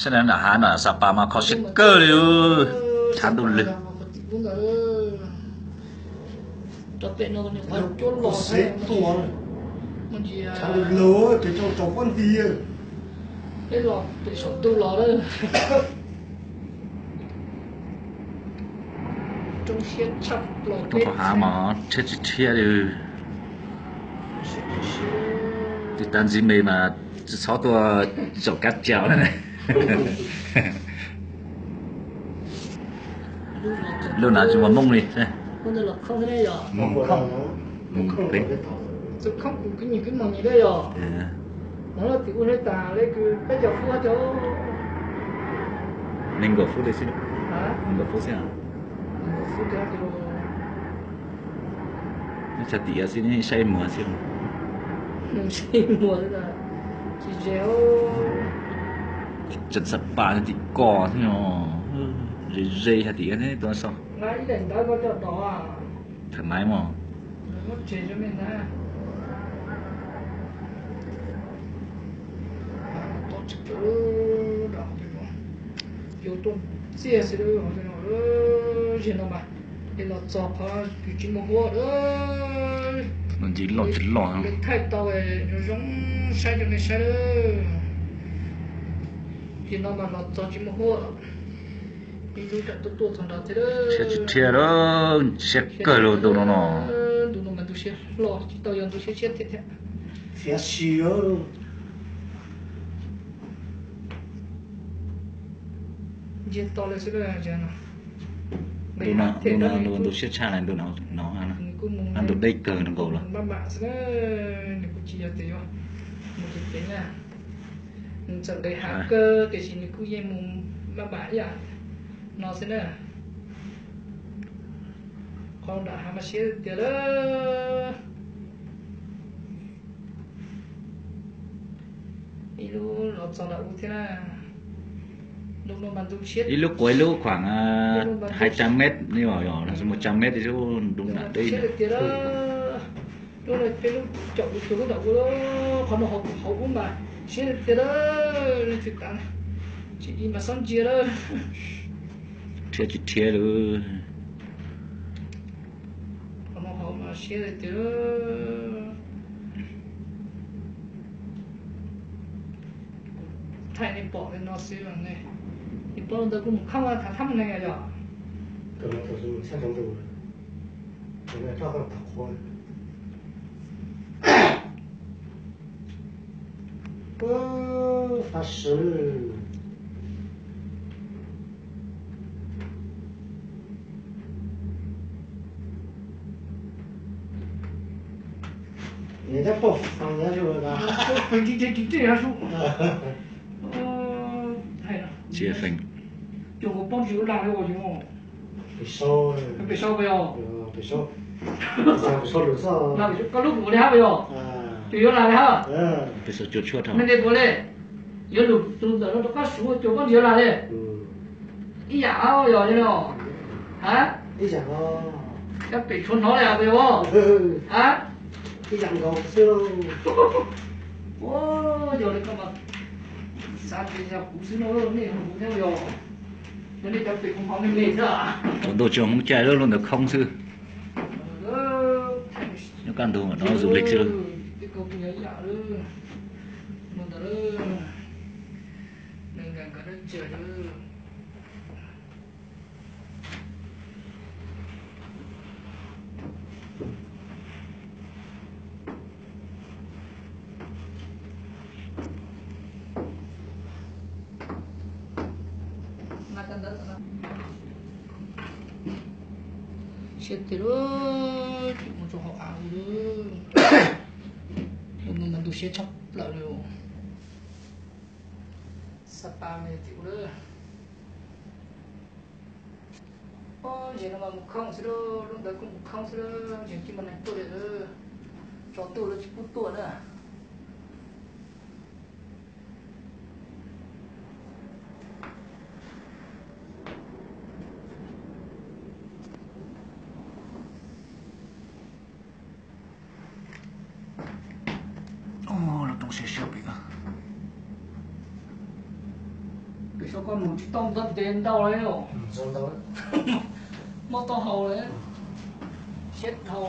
Saib na, nram hav no Xab Pas mas kho siab kawg li, tshav ntuj lwg. Roob hav mas rhiab tsis rhiab li. Tiv tas ntxiv me mas tsis txhob tuaj zaum kab tsaus na. Lub no tsis muaj moob li. Nees nkaum fut li xwb, nees nkaum fut xwb. Nyob tshav tim xwb, saib muag xwb. Tseem Xab Pas tim ko xwb, ze ze hais tias tuaj so. Thaum naiv mog. Cua tuaj txiaj xwb, zig no mas es los txog qhov kws tsis muaj huab. Ntsis loj tsis loj, thaij tau zoo zoo saib rau nej saib lawm. Ces no mas los txog tsis muaj huab. Ib lub tsam tuaj tuaj txog nrad thiab. Siab tsis rhiab lawm, siab kawg lawm ntu no no. Ntu no mas ntu siab hlo tsis tau yog ntu siab siab thiab thiab. Fiav si. Nce to li xwb. Ntu no ntu siab tshaj na, ntu no no, ntu deb kawg nkaus lawm. Maj mam xwb, nws kuj tsis yog tias yuav mus ceev ceev na. Nws txawm nqis hav kawg tiam sis nws kuj yeej mus maj mam ib yam no xwb na. Qhov nram hav mas siab tiag lawm. Ib lub los txog nram ub thiab na. Ib lub qua ib lub khoảng hai trăm mét, mus trăm mét ib lub ntu nram deb. Lub no peb lub caum lub cuag lub nram ub, qhov no hauv ub mas siab tiag lawm, leej twg tav tsis i mas xob ntsia lawm. Rhiab tsis rhiab lawm. Qhov no hauv mas siab tiag. Thaij nej pom li no xwb ne. Nej pom ntawd kuj mus khoob thav thab ne yog. Tab sis nws tab pom feem, feem tsis tsis tsis tsis. Tsis feem. Cov kuv poob tsis ua lag li uas yus. Pem saud puas yog? Koj lub kuv li hab puas yog? Cov yuav lag li hab. Pem saud cua tshuaj dhau. Me ntsis puas li? Yuav lug tus ntawm no rau koj suav cua koj ntsis yuav lag li. Ib yam hab yog li no. Ha? Ib yam no. Koj pem tshuav hnov li puas yog? Ha? Ib yam nkaus xwb. Yog li koj mas xav tias yog kuv xwb no, nej hu kuv thiab yog. Yog nej cov pem kuv hnov me me xwb. Ua ntuj tsis Hmoob cai lub, lub ntawd khoob xwb. Nyob kaj ntug no du lịch xwb. Siab tiag lauj, tseem mus rau hauv av ua lawm. Ua no mas ntuj siab tshaj plaws li. Xab Pas me tim ua lawm. Ob, zem no mas mus khoob xwb lauj, lub ntawd kuj mus khoob xwb lauj, zem cia mas neeg tuaj li lawm, tsaus ntuj lawv tsis pub tuaj na. Lub roob siab siab pem. Tso koj mus tsis tau ntau ntev ntau li os. Mob taub hau li, siab dhau.